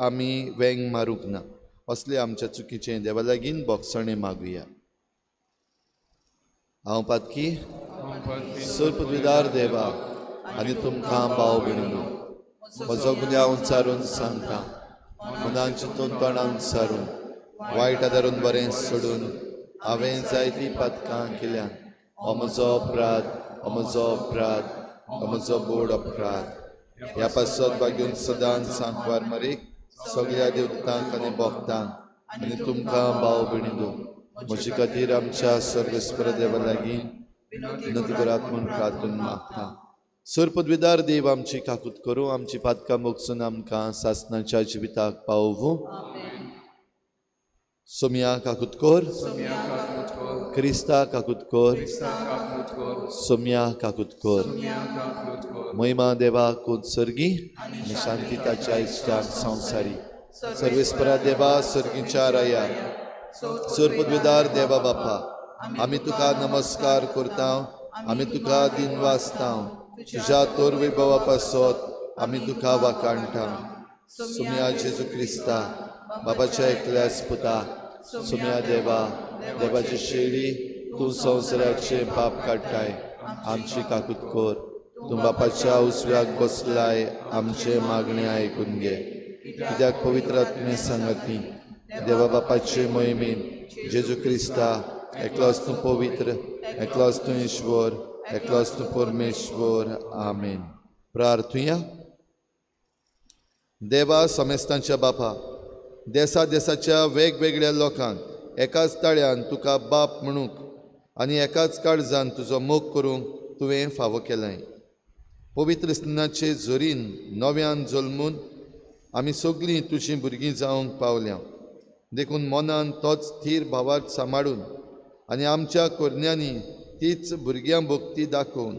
आमी वेंग मारूंक ना असले आमच्या चुकीचें देवा लागीं बोगसणें मागुया. हांव पातकी सर्पविदार देवा आनी तुमकां भाव भयणींनो म्हजो गुन्यांव उंचारून सांगता, मनान चिंतून तोंडान सारून वायट आदारून बरें सोडून हांवें जायतीं पातकां केल्यात. हो म्हजो अपराध, हो म्हजो अपराध, हो म्हजो बोड अपराध. ह्या पासत बागेवन सदांच सांकवार मरीक सगळ्या देवतांक आनी भक्तांक आनी तुमकां भाव भयणींनो म्हजे खातीर आमच्या सर्वेस्पर देवा लागीं विनंती करात म्हूण प्रार्थना मागता. सर्पद्विदार देव आमची काकूत करूं, आमची पातकां मोगसून आमकां सासणाच्या जिविताक पावोवं. सोमया काकूत कर, क्रिस्ता काकूत कर, सोमया काकूत कर. महिमा देवा कोत सर्गी आनी शांती ताच्या इश्टान संवसारी. सर्वेस्परा देवा सर्गीच्या राया सर्पद्विदार देवा बापा, आमी तुका नमस्कार करता, आमी तुका दिनवासता. तुज्या तोर वैभवा पासत आमी तुका वाखाणटा. सोमया जेजू क्रिस्ता बाबाच्या एकल्याच पुता, सोमया देवा देवाची शेळी तूं संवसाराचें पाप काडटाय, आमची काकूत कर. तूं बापाच्या उजव्याक बसलाय, आमचें मागणें आयकून घे. कित्याक पवित्र आत्मे सांगाती देवा बापाचे मोहिमेन जेजू क्रिस्ता एकलोच तूं पवित्र, एकलोच तूं ईश्वर, एकलोच तूं परमेश्वर. आमेन. प्रार्थुया. देवा समेस्तांच्या बापा, देसा देसाच्या वेगवेगळ्या लोकांक एकाच ताळ्यान तुका बाप म्हणूंक आनी एकाच काळजान तुजो मोग करूंक तुवें फावो केलाय. पवित्र स्नानाचे झरीन नव्यान जल्मून आमी सगळीं तुजीं भुरगीं जावंक पावल्या. देखून मनान तोच थीर भावार्थ सांबाळून आनी आमच्या करण्यांनी तीच भुरग्यां भक्ती दाखोवन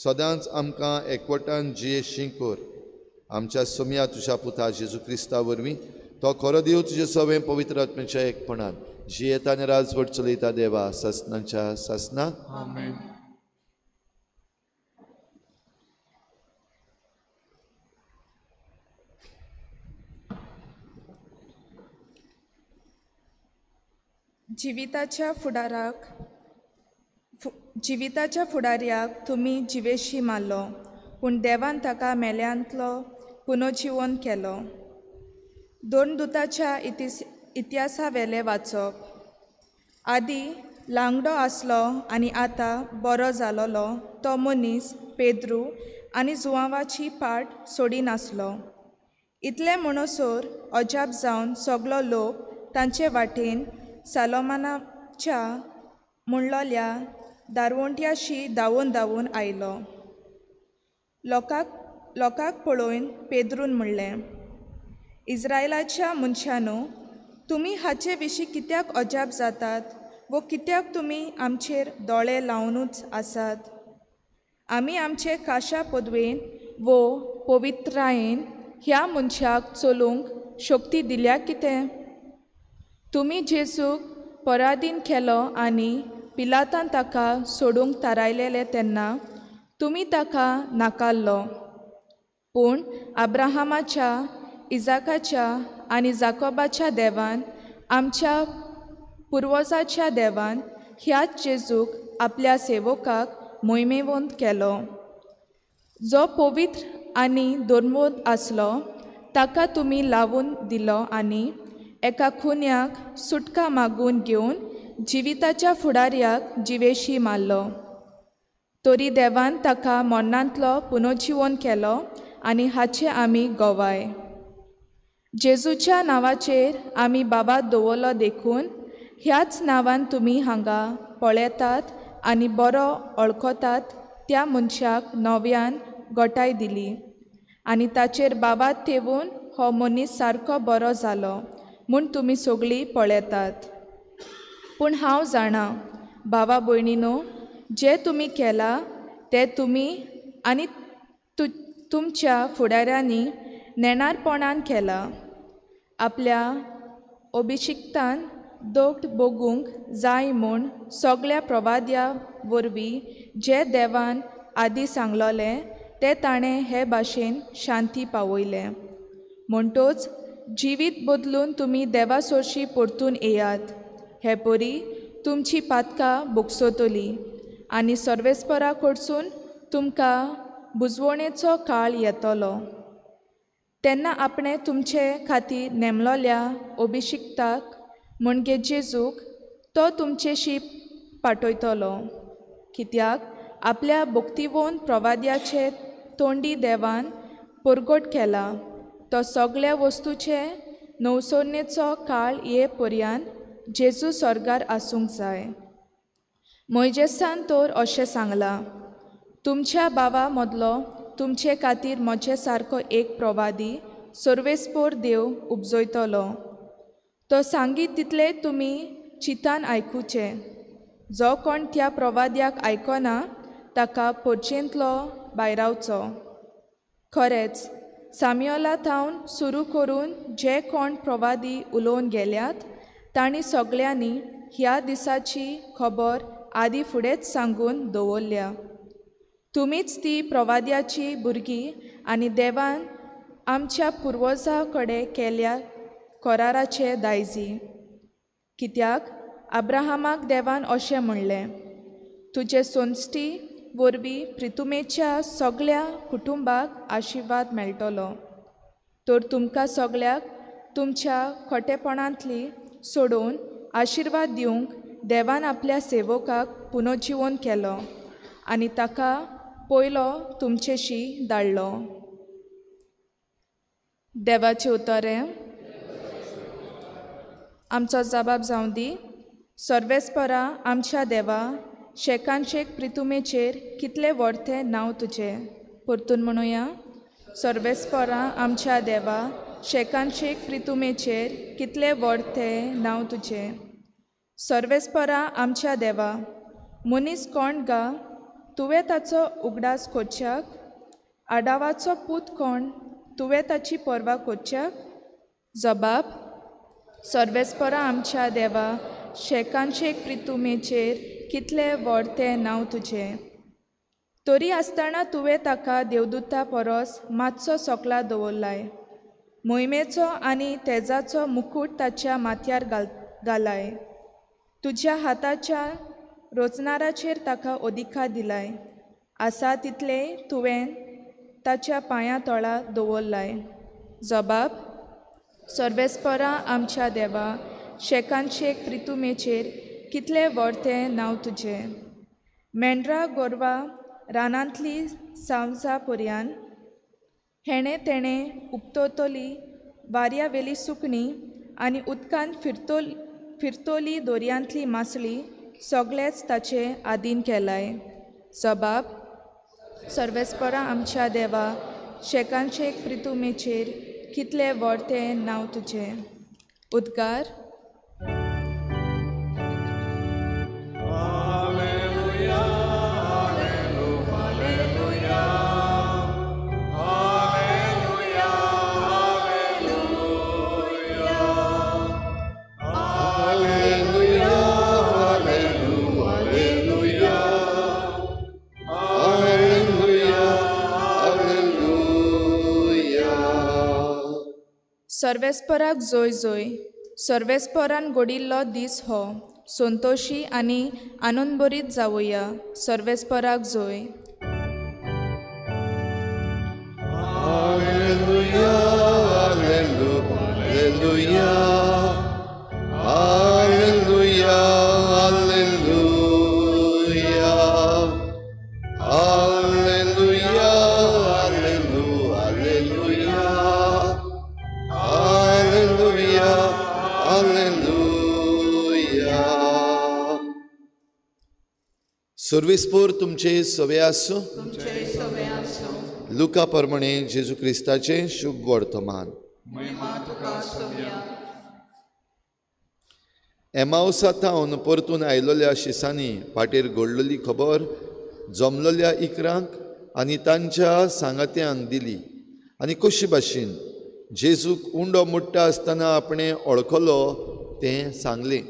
सदांच आमकां एकवटान जियेशी कर. आमच्या सोमया तुज्या पुता जेजू क्रिस्ता वरवीं तो खरो देव तुजे सवें पवित्र आत्म्याच्या एकपणान जियेता आनी राजवट चलयता देवा सासणाच्या सासना. आमेन. जिविताच्या फुडाऱ्याक तुमी जिवेशी मारलो, पूण देवान ताका मेल्यांतलो पुनर्जिवन केलो. दोन दुताच्या इतिहासावेलें वाचप. आदी लांगडो आसलो आनी आतां बरो जालोलो तो मनीस पेद्रू आनी जुवांवाची पाट सोडिनासलो. इतलें म्हणसर अजाप जावन सगलो लोक तांचे वाटेन सालोमानाच्या म्हणलोल्या दारवंट्याशी धांवून धांवून आयलो. लोकांक पळोवन पेद्रून म्हणलें, इज्रायलाच्या मनशांनो, तुमी हाचे विशीं कित्याक अजाप जातात वो कित्याक तुमी आमचेर दोळे लावनूच आसात? आमी आमचे काशा पदवेन वो पवित्रायेन ह्या मनशाक चलूंक शक्ती दिल्या कितें? तुमी जेजूक पराधीन केलो आनी पिलातान ताका सोडूंक थारायलेलें तेन्ना तुमी ताका नाकारलो. पूण अब्राहमाच्या, इजाकाच्या आनी जाकोबाच्या देवान, आमच्या पुर्वजाच्या देवान ह्याच जेजूक आपल्या सेवकाक मोहिमेवंत केलो. जो पवित्र आनी धर्मवंत आसलो ताका तुमी लावून दिलो आनी एका खुन्याक सुटका मागून घेवन जिविताच्या फुडाऱ्याक जिवेशी मारलो. तरी देवान ताका मरणांतलो पुनर्जिवन केलो आनी हाचे आमी गवाय. जेजूच्या नांवाचेर आमी बाबा दवरलो देखून ह्याच नांवान तुमी हांगा पळयतात आनी बरो वळखतात त्या मनशाक नव्यान गोटाय दिली आनी ताचेर बाबा तेवून हो मनीस सारको बरो जालो म्हूण तुमी सगळीं पळयतात. पूण हांव जाणा भावा भयणीनो, जें तुमी केलां तें तुमी आनी तुमच्या फुडाऱ्यांनी नेणारपणान केलां. आपल्या अभिशिक्तान दोग भोगूंक जाय म्हूण सगळ्या प्रवाद्या वरवीं जें देवान आदीं सांगलोलें तें ताणें हे भाशेन शांती पावयलें. म्हणटोच जिवीत बदलून तुमी देवा सोरशी परतून येयात, हे परी तुमची पातकां भोगसतली आनी सर्वेस्परा कडसून तुमकां बुजवणेचो काळ येतलो. तेन्ना आपणें तुमचे खातीर नेमलोल्या अभिशिक्ताक म्हणजे जेजूक तो तुमचेशी पाठयतलो. कित्याक आपल्या भक्तिवोन प्रवाद्याचे तोंडी देवान परगट केला तो सगळ्या वस्तूचे नवसरणेचो काळ ये पर्यंत जेजू स्वर्गार आसूंक जाय. मोयजेसान तर अशें सांगलां, तुमच्या भावा मदलो तुमचे खातीर म्हजे सारको एक प्रवादी सर्वेस्पोर देव उपजयतलो. तो सांगीत तितलें तुमी चिंतान आयकुचें. जो कोण त्या प्रवाद्याक आयकना ताका पोरचेंतलो भायरावचो. खरेंच सामियोला थावन सुरू करून जे कोण प्रवादी उलोवन गेल्यात तांणी सगळ्यांनी ह्या दिसाची खबर आदी फुडेंच सांगून दवरल्या. तुमीच ती प्रवाद्याची भुरगीं आनी देवान आमच्या पुर्वजां कडेन केल्या कराराचे दायजी. कित्याक अब्राहमाक देवान अशें म्हणलें, तुजे सोंस्टी वरवीं प्रितुमेच्या सगळ्या कुटुंबाक आशिर्वाद मेळटलो. तर तुमकां सगळ्याक तुमच्या खोटेपणांतली सोडोवन आशिर्वाद दिवंक देवान आपल्या सेवकाक पुनर्जिवन केलो आनी ताका पयलो तुमचेशी धाडलो. देवाचें उतर आमचो जबाब जावं दी. सर्वेस्परा आमच्या देवा, शेकानशेक प्रितुमेचेर कितलें व्हडतें नांव तुजें. परतून म्हणुया, सर्वेस्परा आमच्या देवा, शेकानशेक प्रितुमेचेर कितलें व्हडतें नांव तुजें. सर्वेस्परा आमच्या देवा, मनीस कोण गा तुवें ताचो उगडास करच्याक? आडावाचो पूत कोण तुवें ताची पर्वा करच्याक? जबाब, सर्वेस्परा आमच्या देवा, शेकानशेक प्रितुमेचेर कितलें व्हडतें नांव तुजें. तरी आसतना तुवें ताका देवदूता परस मातसो सकला दवरलाय, मोहिमेचो आनी तेजाचो मुकूट ताच्या माथ्यार घालाय. तुज्या हाताच्या रोचनाराचेर ताका अधिकार दिलाय, आसा तितलें तुवें ताच्या पांया तळा दवरलाय. जबाब, सर्वेस्परा आमच्या देवा, शेकानशेक प्रितुमेचेर कितलें व्हडतें नांव तुजें. मेंढरा गोरवां रानांतली सांवजा पर्यान हेणें तेणें उपतोतली वाऱ्यावेली सुकणी आनी उदकांत फिरतोली दोरयांतली मासळी सगळेंच ताचे आदीन केलाय. जबाब, सर्वेस्परा आमच्या देवा, शेकानशेक प्रितुमेचेर कितलें व्हडतें नांव तुजें. उद्गार. सर्वेस्पराक जोय जोय. सर्वेस्परान घडिल्लो दीस हो, संतोशी आनी आनंदभरीत जावया. सर्वेस्पराक जोय. Alleluia, alleluia, alleluia. सर्वेस्पोर तुमचे सवे आसूं. लुका प्रमाणे जेजू क्रिस्ताचें शुभ वर्तमान. एमावसा थावन परतून आयलोल्या शिसांनी पाटेर घडलेली खबर जमलोल्या इकरांक आनी तांच्या सांगात्यांक दिली आनी कशी भाशेन जेजूक उंडो मोडटा आसतना आपणें ओळखलो तें सांगलें.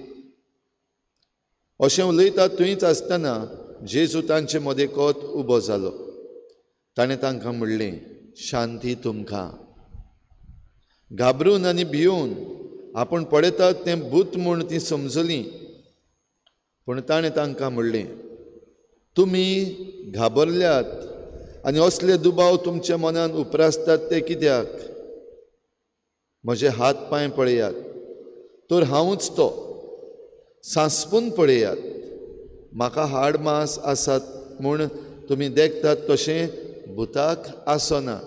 अशें उलयता थंयच आसतना जेजू तांचे मदें कोत उबो जालो. ताणें तांकां म्हणलें, शांती तुमकां. घाबरून आनी भियोवन आपूण पळयतात तें भूत म्हूण तीं समजलीं. पूण ताणें तांकां म्हणलें, तुमी घाबरल्यात आनी असले दुबाव तुमच्या मनान उप्रासतात ते कित्याक? म्हजे हात पांय पळयात, तर हांवूच तो. सांसपून पळयात, म्हाका हाड मांस आसात म्हूण तुमी देखतात तशें भुताक आसना.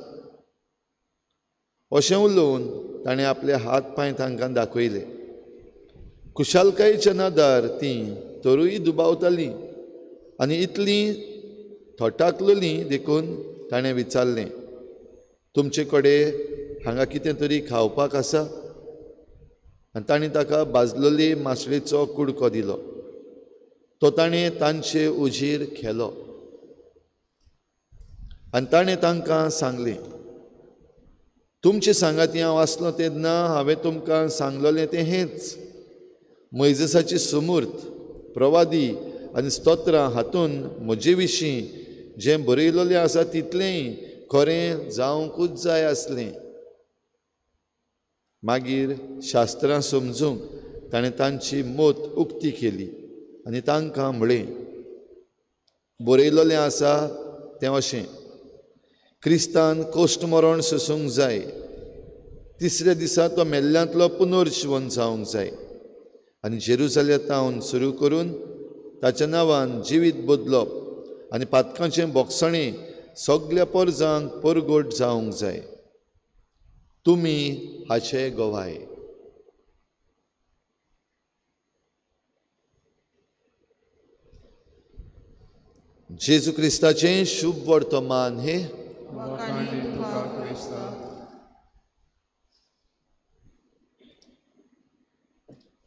अशें उलोवन ताणें आपले हात पांय तांकां दाखयले. खुशालकायेच्या नादार तीं तरूय दुबावतालीं आनी इतलीं थटाकलेलीं देखून ताणें विचारलें, तुमचे कडेन हांगा कितें तरी खावपाक आसा? आनी ताणें ताका भाजलेली मासळेचो कुडको दिलो. तो ताणें तांचे उजीर खेलो आनी ताणें तांकां सांगलें, तुमचे सांगाती हांव आसलो तेन्ना हांवें तुमकां सांगलेलें तें हेंच. मोयजेसाची सुमूर्त, प्रवादी आनी स्तोत्रां हातून म्हजे विशीं जें बरयलेलें आसा तितलेंय खरें जावंकूच जाय आसलें. मागीर शास्त्रां समजूंक ताणें तांची मत उक्ती केली आनी तांकां म्हळें, बरयलेलें आसा तें अशें, क्रिस्तान कोश्ट मरण सोसूंक जाय, तिसऱ्या दिसा तो मेल्ल्यांतलो पुनर्जिवन जावंक जाय आनी जेरुजालेमांत सुरू करून ताच्या नांवान जिवीत बदलप आनी पातकांचें बोगसणें सगल्या परजांक परगट जावंक जाय. तुमी हाचे गवाय. जेजू क्रिस्ताचें शुभ वर्तमान हे.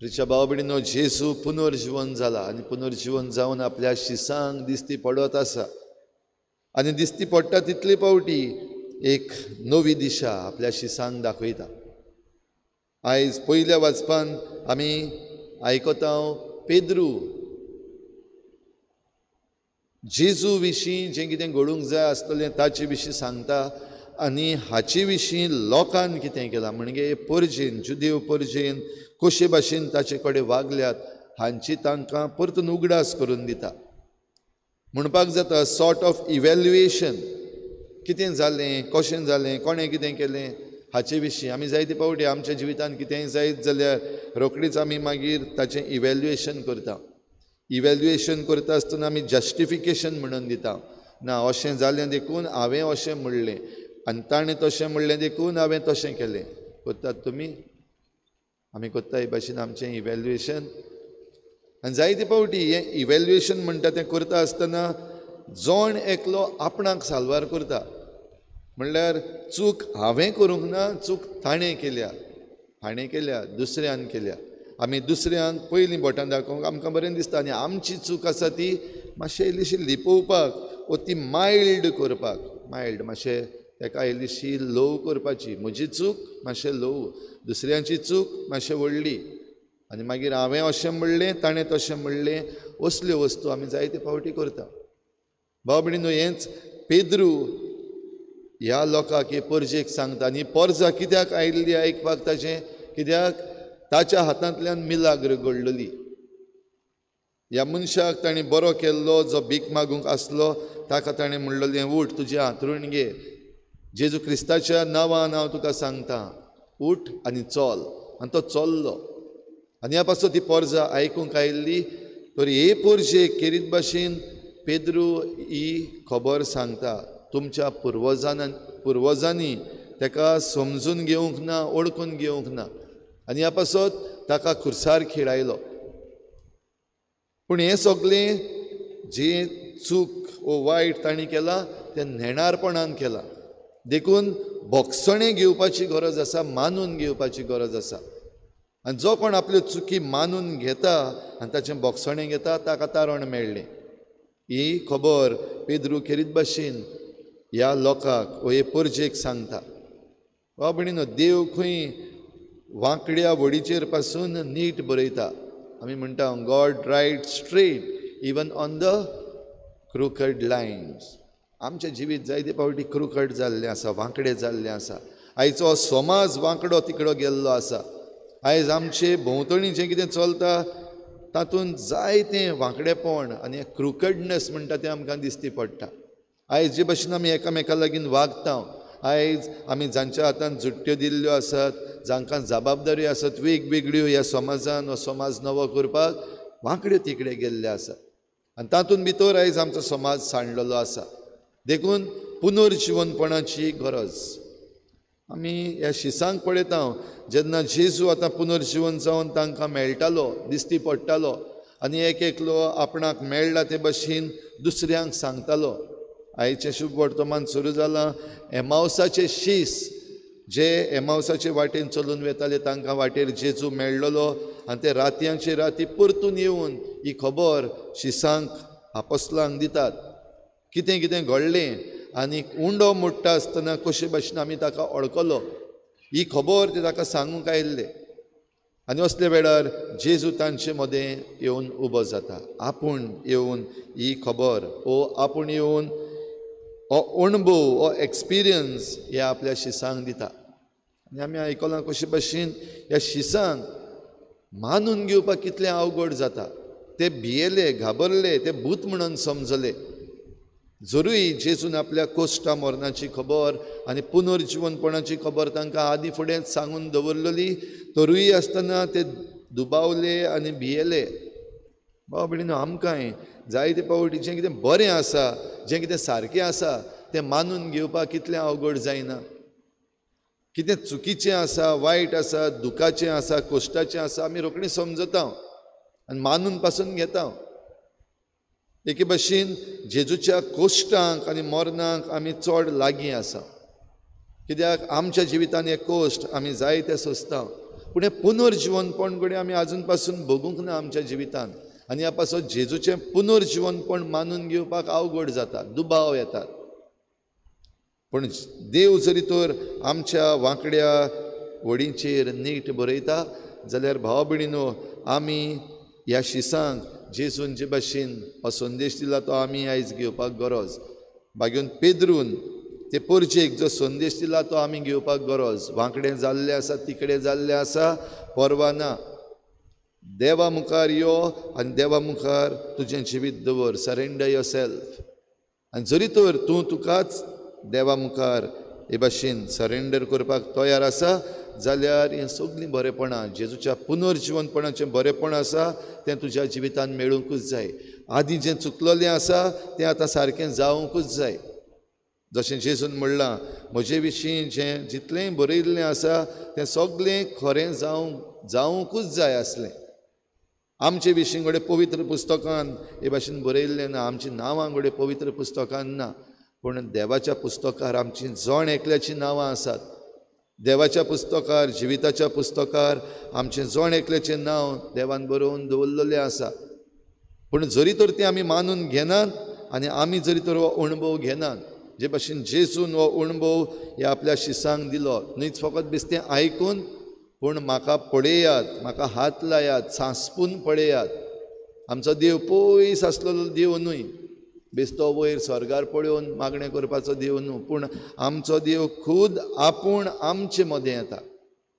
प्रिच्या भाव भयणीनो, जेजू पुनर्जिवन जाला आनी पुनर्जिवन जावन आपल्या शिसांक दिसती पडत आसा आनी दिसती पडटा तितले पावटी एक नवी दिशा आपल्या शिसांक दाखयता. आयज पयल्या वाचपान आमी आयकता पेद्रू जेजू विशीं जें कितें घडूंक जाय आसतलें ताचे विशीं सांगता आनी हाचे विशीं लोकान कितें केलां, म्हणजे परजेन, जुदेव परजेन कशे भाशेन ताचे कडेन वागल्यात हांची तांकां परतून उगडास करून दिता. म्हणपाक जाता सॉर्ट ऑफ इव्हॅल्युएशन, कितें जालें, कशें जालें, कोणें कितें केलें हाचे विशीं आमी जायते फावटी आमच्या जिवितांत कितेंय जायत जाल्यार रोखडीच आमी मागीर ताचें इव्हॅल्युएशन करता. इव्हॅल्युएशन करता आसतना आमी जस्टिफिकेशन म्हणून दिता, ना अशें जालें देखून हांवें अशें म्हणलें आनी ताणें तशें म्हणलें देखून हांवें तशें केलें. करतात तुमी? आमी करता हे भाशेन आमचें इव्हॅल्युएशन. आनी जायते फावटी हें इव्हॅल्युएशन म्हणटा तें करता आसतना जण एकलो आपणाक साल्वार करता, म्हणल्यार चूक हांवें करूंक ना, चूक ताणें केल्या, हाणें केल्या, दुसऱ्यान केल्या. आमी दुसऱ्यांक पयलीं बोटां दाखोवंक आमकां बरें दिसता आनी आमची चूक आसा ती मातशें इल्लीशी लिपोवपाक वो ती मायल्ड करपाक, मायल्ड मातशें ताका इल्लीशी ल्हव करपाची. म्हजी चूक मातशें ल्हव, दुसऱ्यांची चूक मातशें व्हडली आनी मागीर हांवें अशें म्हणलें, ताणें तशें म्हणलें, असल्यो वस्तू आमी जायते फावटी करता. भाव भयणीनो, हेंच पेद्रू ह्या लोकांक हे परजेक सांगता आनी परजा कित्याक आयिल्ली आयकपाक ताचें, कित्याक ताच्या हातांतल्यान मिलाग्र घडलेली. ह्या मनशाक ताणें बरो केल्लो, जो भीक मागूंक आसलो ताका ताणें म्हणलेलें, उठ, तुजें हांतरूण घे, जेजू क्रिस्ताच्या नांवान हांव तुका सांगता, उठ आनी चल. आनी तो चल्लो. आनी ह्या पासून ती पोरजा आयकूंक आयिल्ली. तर हे पोरजेक केरीत भाशेन पेद्रू ही खबर सांगता, तुमच्या पुर्वजांनी ताका समजून घेवंक ना, ओळखून घेवंक ना आनी ह्या पासत ताका खुर्सार खेळायलो. पूण हें सगळें जे चूक वो वायट तांणी केलां तें नेणारपणान केलां. देखून भोगसणें घेवपाची गरज आसा, मानून घेवपाची गरज आसा. आनी जो कोण आपल्यो चुकी मानून घेता आनी ताचें भोगसणें घेता ताका तारण मेळ्ळें. ही खबर पेद्रू खेरीत भाशेन ह्या लोकांक वो हे परजेक सांगता. वा भयणीनो, देव खंय वांकड्या वडीचेर पासून नीट बरयता. आमी म्हणटा God write straight even on the crooked lines. आमचें जिवीत जायते फावटी क्रुकड जाल्लें आसा, वांकडें जाल्लें आसा. आयचो समाज वांकडो तिकडो गेल्लो आसा. आयज आमचे भोंवतणी जें कितें चलता तातूंत जायतें वांकडेपण आनी क्रुकडनेस म्हणटा तें आमकां दिसती पडटा. आयज जे भशेन आमी एकामेका लागीं वागता, आयज आमी जांच्या हातान जुट्ट्यो दिल्ल्यो आसात, जांकां जबाबदारी आसात वेगवेगळ्यो ह्या समाजान हो समाज नवो करपाक, वांकडे तिकडे गेल्ले आसात आनी तातूंत भितर आयज आमचो समाज सांडलेलो आसा. देखून पुनर्जिवनपणाची गरज आमी ह्या शिसांक पळयता. जेन्ना जेजू आतां पुनर्जिवन जावन तांकां मेळटालो, दिश्टी पडटालो आनी एक एकलो आपणाक मेळ्ळा ते भशेन दुसऱ्यांक सांगतालो. आयचें शुभ वर्तमान सुरू जालां एमावसाचे शीस जे एमावसाचे वाटेन चलून वेताले तांकां वाटेर जेजू मेळ्ळलो आनी ते रातयांचे राती परतून येवन ही खबर शिसांक आपोस्लांक दितात. कितें कितें घडलें आनी उंडो मोडटा आसतना कशे भशेन आमी ताका अडकलो ही खबर ते ताका सांगूंक आयिल्ले. आनी असल्या वेळार जेजू तांचे मदें येवन उबो जाता. आपूण येवन ही खबर ओ आपूण येवन हो अणभव हो एक्सपिरियन्स हे आपल्या शिसांक दिता. आनी आमी आयकलां कशे भशेन ह्या शिसांक मानून घेवपाक कितलें अवघड जाता. ते भियेले, घाबरले, ते भूत म्हणून समजले. जरूय जेजून आपल्या कोश्टा मरणाची खबर आनी पुनर्जिवनपणाची खबर तांकां आदीं फुडें सांगून दवरलेली, तरूय आसतना ते दुबावले आनी भियेले. भाव भयणीनो, आमकांय जायते फावटी जें कितें बरें आसा, जें कितें सारकें आसा तें मानून घेवपाक कितलें अवघड जायना. कितें चुकीचें आसा, वायट आसा, दुखाचें आसा, कोश्टाचें आसा, आमी रोखडीं समजता आनी मानून पासून घेता. एके भशेन जेजूच्या कोश्टांक आनी मरणाक आमी चड लागीं आसा, कित्याक आमच्या जिवितान हे कोश्ट आमी जायते सोंसता. पूण हें पुनर्जिवनपण घडये आमी आजून पासून भोगूंक ना आमच्या जिवितान आनी ह्या पासत जेजूचें पुनर्जिवनपण मानून घेवपाक अवघड जाता, दुबाव येतात. पूण देव जरी तर आमच्या वांकड्या वडींचेर नीट बरयता जाल्यार भाव भयणीनो, आमी ह्या शिसांक जेजून जे भशेन हो संदेश दिला तो आमी आयज घेवपाक गरज. बागेवन पेद्रून ते परजेक जो संदेश दिला तो आमी घेवपाक गरज. वांकडें जाल्लें आसा, तिकडें जाल्लें आसा, पर्वा ना, देवा मुखार यो आनी देवा मुखार तुजें जिवीत दवर, सरेंडर your self. आनी जरी तर तूं तुकाच देवा मुखार हे भाशेन सरेंडर करपाक तयार आसा जाल्यार हें सगळीं बरेपणां, जेजूच्या पुनर्जिवनपणाचें बरेपण आसा तें तुज्या जिवितान मेळुंकूच जाय. आदीं जें चुकलेलें आसा तें आतां सारकें जावंकूच जाय. जशें जेजून म्हणलां, म्हजे विशीं जें जितलें बरयिल्लें आसा तें सगळें खरें जावंकूच जाय आसलें. आमचे विशीं घडये पवित्र पुस्तकान हे भाशेन बरयिल्लें ना, आमचीं नांवां घडये पवित्र पुस्तकान ना, पूण देवाच्या पुस्तकार आमचीं जण एकल्याचीं नांवां आसात. देवाच्या पुस्तकार, जिविताच्या पुस्तकार आमचें जण एकल्याचें नांव देवान बरोवन दवरलेलें आसा. पूण जरी तर तें आमी मानून घेनात आनी आमी जरी तर हो अणभव घेनात, जे भाशेन जेजून हो अणभव ह्या आपल्या शिसांक दिलो, न्हयच फकत बेश्टें आयकून, पूण म्हाका पळयात, म्हाका हात लायात, सांसपून पळयात. आमचो देव पयस आसलेलो देव न्हय, बेश्टो वयर स्वर्गार पळोवन मागणें करपाचो देव न्हू, पूण आमचो देव खूद आपूण आमचे मदें येता.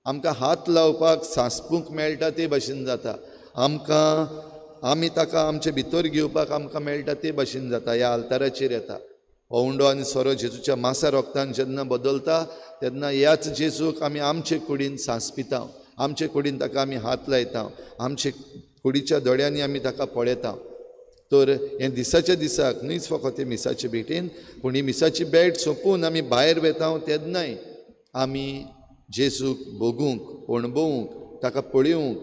आमकां हात लावपाक, सांसपूंक मेळटा ते भाशेन जाता. आमकां आमी ताका आमचे भितर घेवपाक आमकां मेळटा ते भाशेन जाता. ह्या आल्ताराचेर येता. हो उंडो आनी सोरो जेजूच्या मासा रोगतान जेन्ना बदलता तेन्ना ह्याच जेजूक आमी आमचे कुडीन सांसपिता, आमचे कुडीन ताका आमी हात लायता, आमचे कुडीच्या दोळ्यांनी आमी ताका पळयता. तर हें दिसाच्या दिसाक न्हयच फकत हे मिसाचे भेटेन, पूण ही मिसाची भेट सोंपून आमी भायर वेता तेन्नाय आमी जेजूक भोगूंक, अणभवूंक, ताका पळोवंक,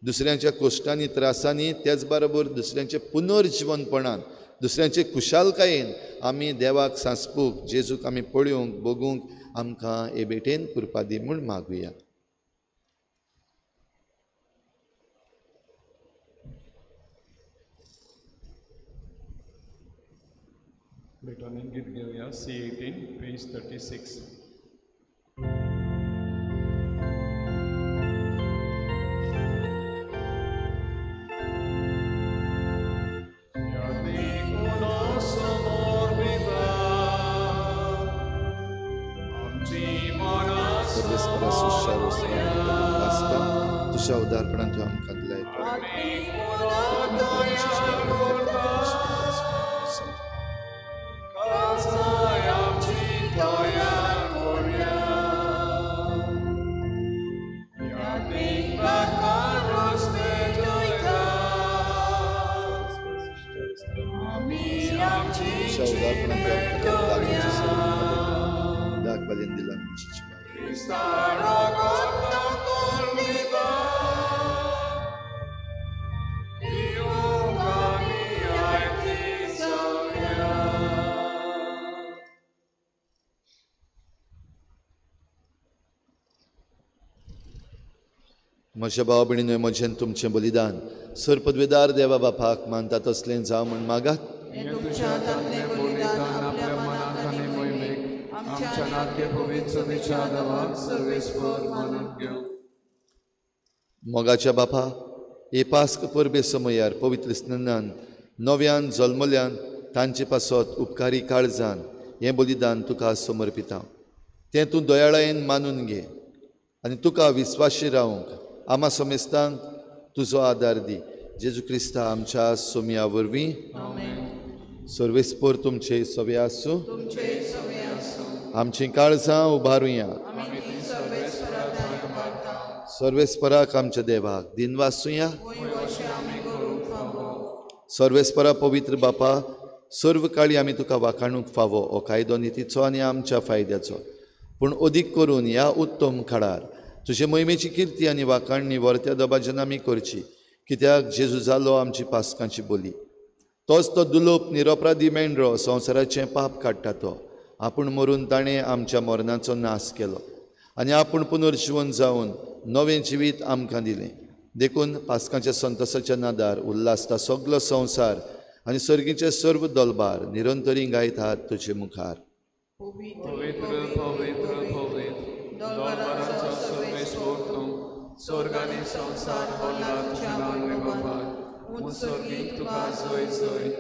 दुसऱ्यांच्या कोश्टांनी, त्रासांनी, त्याच बरोबर दुसऱ्यांच्या पुनर्जिवनपणान दुसऱ्यांचे खुशालकायेन आमी देवाक सांसपूंक, जेजूक आमी पळोवंक बगूंक आमकां हे भेटेन कृपा दी म्हूण मागुया. भेटोनी गीत घेवया C18 page 36. तुझ्या उदारपणान तूं आमकां दिलाय. तुझ्या उदारपणान तूं आमकां दाग बालेन दिला. म्हज्या भाव भयणीनो, म्हजें तुमचें बलिदान सर पदवेदार देवा बापाक मानता तसलें जावं म्हूण मागात. मोगाच्या बापा, हे पास्क परबे समयार पवित्र स्नानान नव्यान जल्मल्यान तांचे पासत उपकारी काळजान हें बलिदान तुका समर्पिता. तें तूं दयाळायेन मानून घे आनी तुका विस्वाशी रावंक आमा समेस्तांक तुजो आदार दी. जेजू क्रिस्ता आमच्या सोमया वरवीं. सर्वेस्पर तुमचे सवे आसूं. आमचीं काळजां उबारुया. सर्वेस्पराक आमच्या देवाक दिनवासुया. सर्वेस्परा पवित्र बापा, सर्व काळी आमी तुका वाखाणूंक फावो हो कायदो नितीचो आनी आमच्या फायद्याचो, पूण अदीक करून ह्या उत्तम काळार तुजे मोहिमेची किर्ती आनी वाखाणणी वर्त्या दबाज्यान आमी करची. कित्याक जेजू जालो आमची पास्कांची बोली. तोच तो दुलोप निरपराधी मेंढरो संवसाराचें पाप काडटा तो आपूण मरून ताणें आमच्या मरणाचो नाश केलो आनी आपूण पुनर्जिवन जावन नवें जिवीत आमकां दिलें. देखून पास्कांच्या संतोसाच्या नादार उल्हासता सगलो संवसार आनी सर्गीचे सर्व दलबार निरंतरी गायतात तुजे मुखार. पवित्र पवित्र पवित्र दलबाराचो सर्वेस्पर तूं, स्वर्ग आनी संवसार भरला तुज्या वैभवान. उंच सर्गीक तुका जय जय,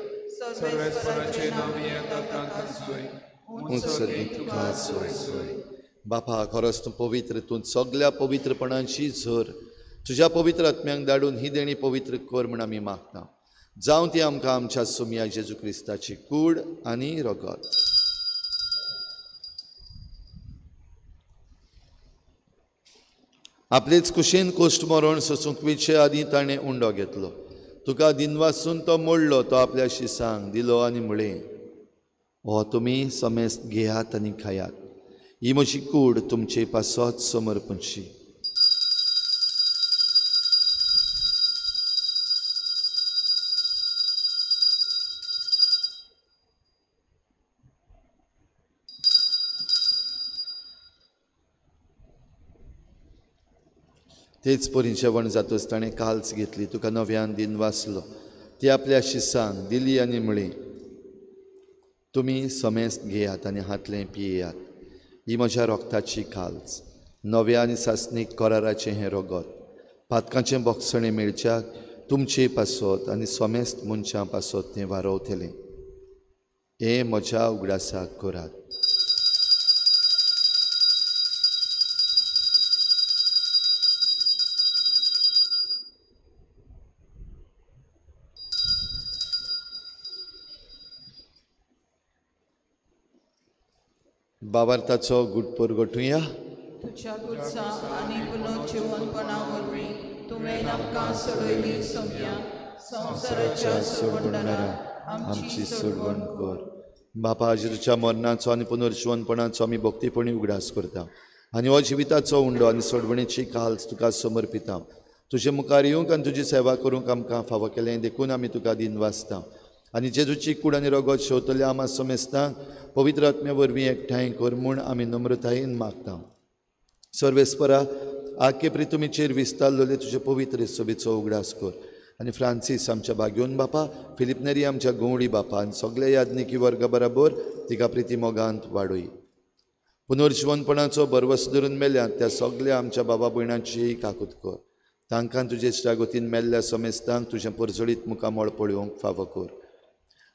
सर्वेस्पराचे नांव येता तांकां जय. उंच सर्गीक तुका जय जय. बापा, खरोच तूं पवित्र, तूं सगल्या पवित्रपणाची झर. तुज्या पवित्र आत्म्यांक धाडून ही देणी पवित्र कर म्हूण आमी मागता. जावं ती आमकां आमच्या सोमया जेजू क्रिस्ताची कूड आनी रगत. आपलेच कुशीन कोश्ट मरण सोसूंक वयचे आदीं ताणें उंडो घेतलो. तुका दिनवासून तो मोडलो, तो आपल्या शिसांक दिलो आनी म्हळें, हो तुमी समेस्त घेयात आनी खायात, ही म्हजी कूड तुमचे पासत समर्पणची. तेच परी जेवण जातच ताणें काल्स घेतली, तुका नव्यान दिन वाचलो, ती आपल्या शिसांक दिली आनी म्हळी, तुमी समेस्त घेयात आनी हातलें पियेयात, ही म्हज्या रोगताची काल्स, नव्या आनी सासणीक कराराचें हें रगत, पातकांचें बोगसणें मेळच्याक तुमचे पासत आनी समेस्त मनशां पासत तें वारोवतलें. हें म्हज्या उगडासाक करात. बाबार्थाचो गुटपोर गोठुया. तुज्या गुरसा आनी पुनर्जिवनपणा वरवीं तुवें आमकां सोडयली सोम्या, संवसाराच्या सोडवणदारा आमची सोडवण कर. बापा, जेजूच्या मरणाचो आनी पुनर्जिवनपणाचो आमी भक्तीपणी उगडास करता आनी हो जिविताचो उंडो आनी सोडवणेची काल्स तुका समर्पिता. तुजे मुखार येवंक आनी तुजी सेवा करूंक आमकां फावो केलें देखून आमी तुका दिनवासता. आनी जेजूची कूड आनी रगत शेवतल्या आमा समेस्तांक पवित्र आत्म्या वरवीं एकठांय कर म्हूण आमी नम्रतायेन मागता. सर्वेस्परा आखे प्रितुमीचेर विस्तारलेले तुजे पवित्र सभेचो उगडास कर आनी फ्रांसीस आमच्या भाग्योन बापा, फिलीप नेरी आमच्या गवळी बापा आनी सगल्या याज्ञिकी वर्गा बराबर तिका प्रिती मोगांत वाडय. पुनर्जिवनपणाचो भरवस धरून मेल्यात त्या सगल्या आमच्या बाबा भयणांची काकूत कर. तांकां तुजे इश्टागतीन मेल्ल्या समेस्तांक तुजें परजळीत मुखामळ पळोवंक फावो कर.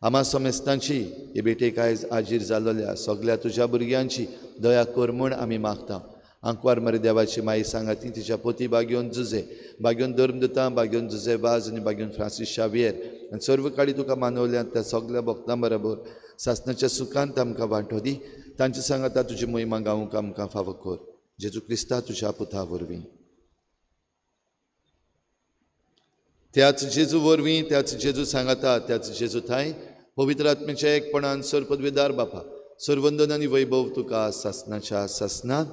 आमा समेस्तांची हे भेटेक आयज आजीर जाल्ल्या सगल्या तुज्या भुरग्यांची दया कर म्हूण आमी मागता. आंकवार मरे देवाची माई सांगाती तिच्या पोती बागेवन जुजे, बागेवन धर्मदुतां, बागेवन जुजे वाज आनी बागेवन फ्रांसीस शावियर आनी सर्व काळी तुका मानवल्यात त्या सगल्या भक्तां बरोबर सासणाच्या सुखांत आमकां वांटो दी. तांचे सांगाता तुजी महिमा गावंक आमकां फावो कर. जेजू क्रिस्ता तुज्या पुता वरवीं. त्याच जेजू वरवीं, त्याच जेजू सांगाता, त्याच जेजू थांय पवित्र आत्म्याच्या एकपणान सर्वपदवीदार बापा, सर्वंदन आनी वैभव तुका सासणाच्या सासणांत.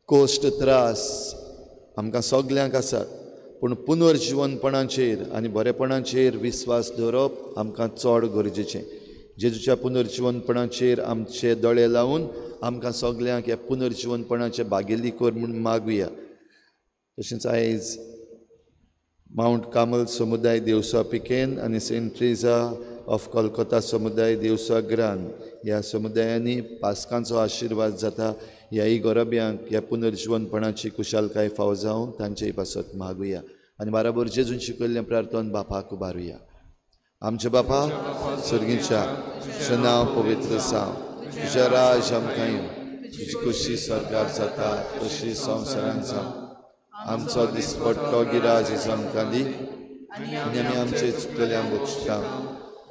कोश्ट त्रास आमकां सगल्यांक आसात, पूण पुनर्जिवनपणाचेर आनी बरेपणाचेर विस्वास दवरप आमकां चड गरजेचें. जेजूच्या पुनर्जिवनपणाचेर आमचे दोळे लावन आमकां सगल्यांक ह्या पुनर्जिवनपणाचे भागेली कर म्हूण मागुया. तशेंच आयज मावंट कामल समुदाय देवसा पिकेन आनी सेंट ट्रेजा ऑफ कोलकाता समुदाय देवसा ग्रान ह्या समुदायांनी पास्कांचो आशिर्वाद जाता. ह्याय गोरब्यांक ह्या पुनर्जिवनपणाची कुशालकाय फावो जावन तांचेय पासत मागुया आनी बाराबर जेजून शिकयल्लें प्रार्थन बापाक उबारुया. आमच्या बापा सर्गीच्या, तुजें नांव पवित्र जावं, तुजें राज आमकां येवं, तुजी खुशी सरकार जाता तशी संवसारांत जावं. आमचो दिसपट्टो गिराज आमकां दी आनी आमी आमचे चुकलेल्यांक बक्षता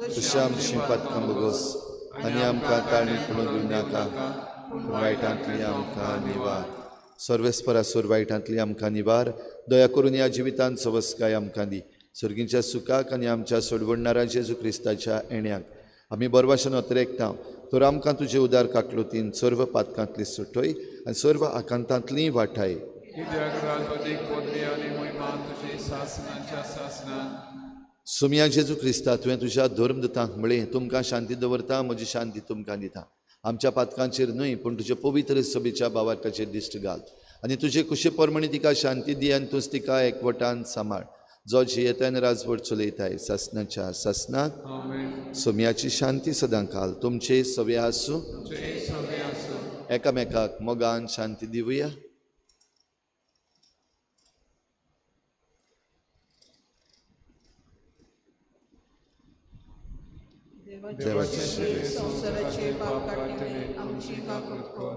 तशें आमची पातकां भोगोस आनी आमकां ताणी पडून दिवं नाका, पूण वायटांतली आमकां निवार. सर्वेस्परा सोर वायटांतली आमकां निवार. दया करून ह्या जिवितांत सवस्काय आमकां दी. सर्गीच्या सुखाक आनी आमच्या सोडवणणारा जेजू क्रिस्ताच्या येण्याक आमी बरवाशन अत्रेकता तर आमकां तुजे उदार काकलुतीन सर्व पातकांतली सुटय आनी सर्व आकांतांतली वाठाय. सुमया जेजू क्रिस्ता, तुवें तुज्या धर्मदुतांक म्हळें, तुमकां शांती दवरता, म्हजी शांती तुमकां दिता. आमच्या पातकांचेर न्हय पूण तुजे पवित्र सभेच्या भावार्थाचेर दिश्ट घाल आनी तुजे कुशे प्रमाणे तिका शांती दी आनी तूंच तिका एकवटान सांबाळ, जो जियेताय आनी राजवट चलयताय सासणाच्या सासणाक. सोम्याची शांती सदां काल तुमचे सवे आसूं. एकामेकाक मोगान शांती दिवया. देवाचे संवसाराचे पाप काडटले आमची काकूत कर.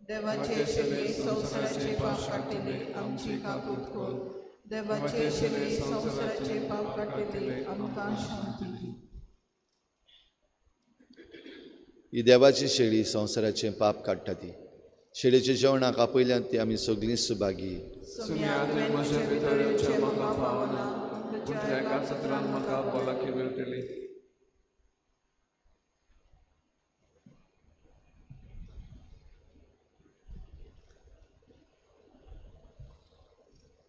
देवाचे शेली संवसाराचे पाप काडटले आमची काकूत कर. देवाचे शेली संवसाराचे पाप काडटले आमकां शांती दी. ही देवाची शेळी संवसाराचें पाप काडटा. ती शेळीच्या जेवणाक आपयल्यान ती आमी सगळीं सुभागी.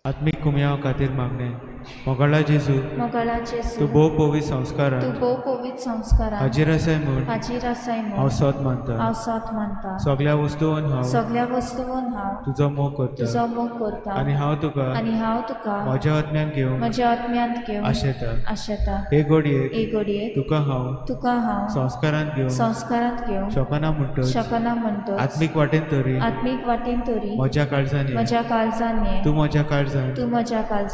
आत्मीक कुमयाव खातीर मागणें. मोगाळा जेजू, तूं भोव पवित्र संस्कारांत हाजीर आसाय म्हूण हांव सोद मानता. सगल्या वस्तून हांव तुजो मोग करता आनी हांव तुका म्हज्या आत्म्यांत घेवंक आशेता. हे घडयेक तुका हांव संस्कारांत घेवंक शकना म्हणटच आत्मीक वाटेन तरी म्हज्या काळजान तूं म्हज्या काळजान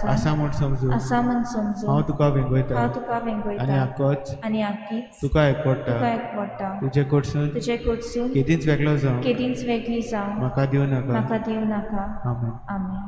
आसा म्हूण समजून हांव तुका वेंगयता आनी आकीच तुका एकवटा. तुजे कडसून केदींच वेगळो जावं म्हाका दिवं नाका. आमेन.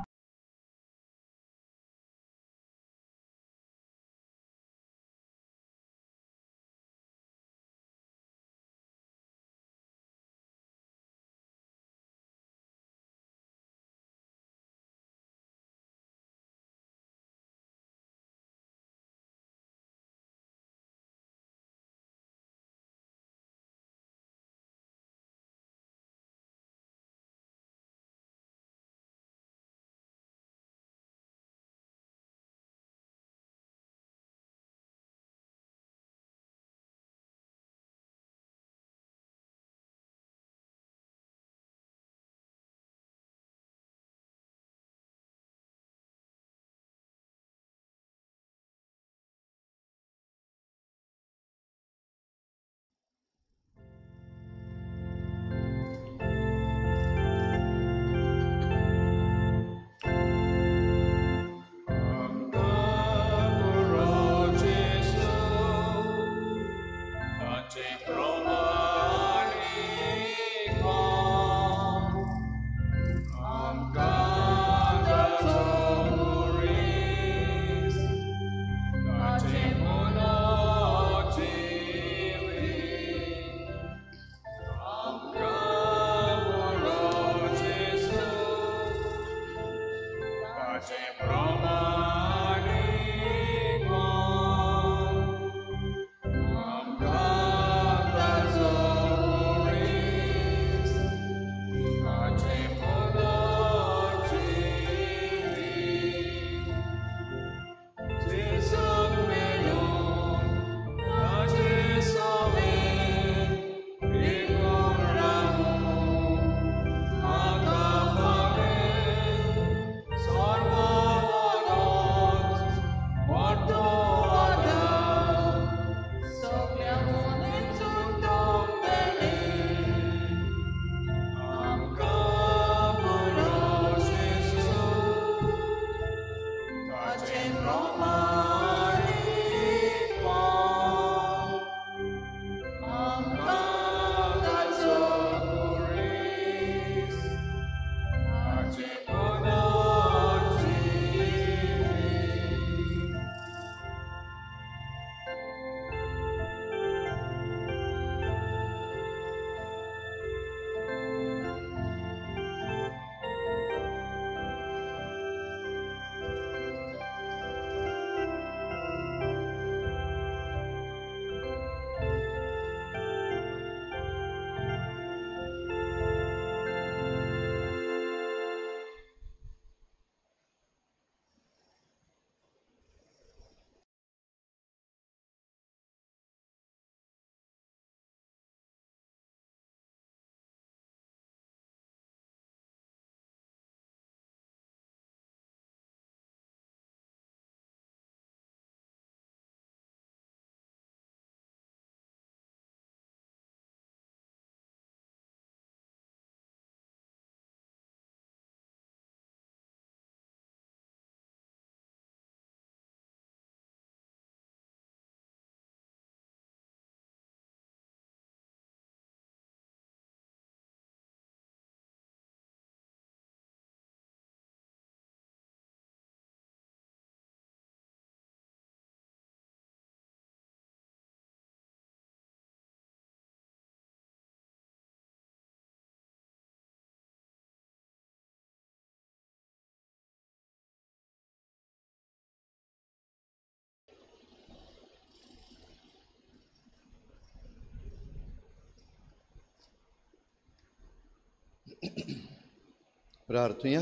प्रार्थुया.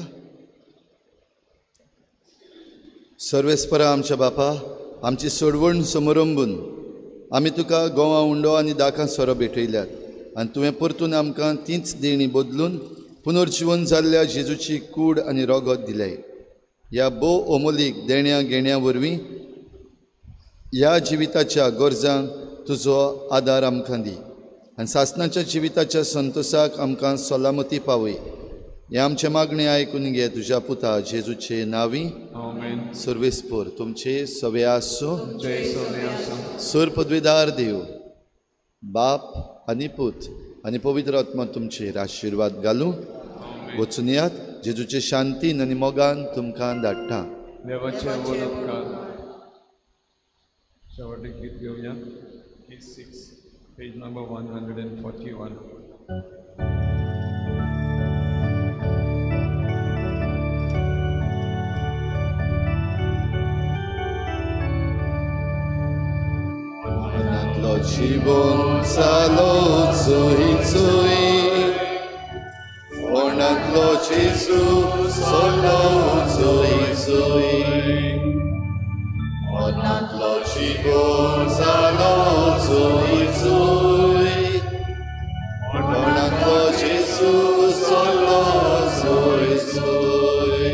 सर्वेस्परा आमच्या बापा, आमची सोडवण समरंबून आमी तुका गोवा उंडो आनी दाकां सोरो भेटयल्यात आनी तुवें परतून आमकां तींच देणी बदलून पुनर्जिवन जाल्ल्या जेजूची कूड आनी रोगत दिले. ह्या भोव अमोलीक देण्या घेण्या वरवीं ह्या जिविताच्या गरजांक तुजो आदार आमकां दी आनी सासणाच्या जिविताच्या संतोसाक आमकां सलामती पावय. हें आमचें मागणें आयकून घे तुज्या पुता जेजूचे नांवी. सर्वेस्पोर तुमचे सवे आसूं. सर पदवीदार देव बाप आनी पूत आनी पवित्र आत्मा तुमचेर आशिर्वाद घालूं. वचून यात जेजूचे शांतीन आनी मोगान तुमकां धाडटा. देवाचे व्हड उपकार. शेवटचें गीत घेवया. 6 पेज नंबर 141. मनांतलो जीवन चालो चोय चोय, मनांतलो जेजू सोलो चोय चोय, मनांतलो जीवन चालो चोय चोय, मनांतलो जेजू सोलो चोय चोय.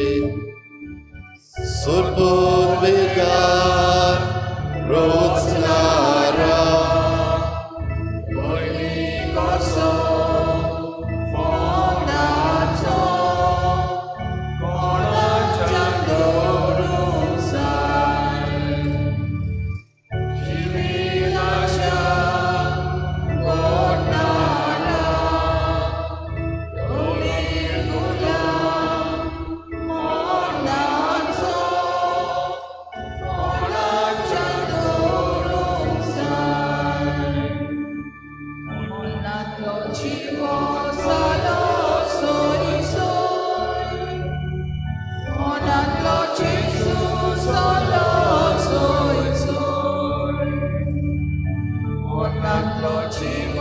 सुरपुरवेदार रोचनारा जिविताच्या स्वर्गांतलो जीव.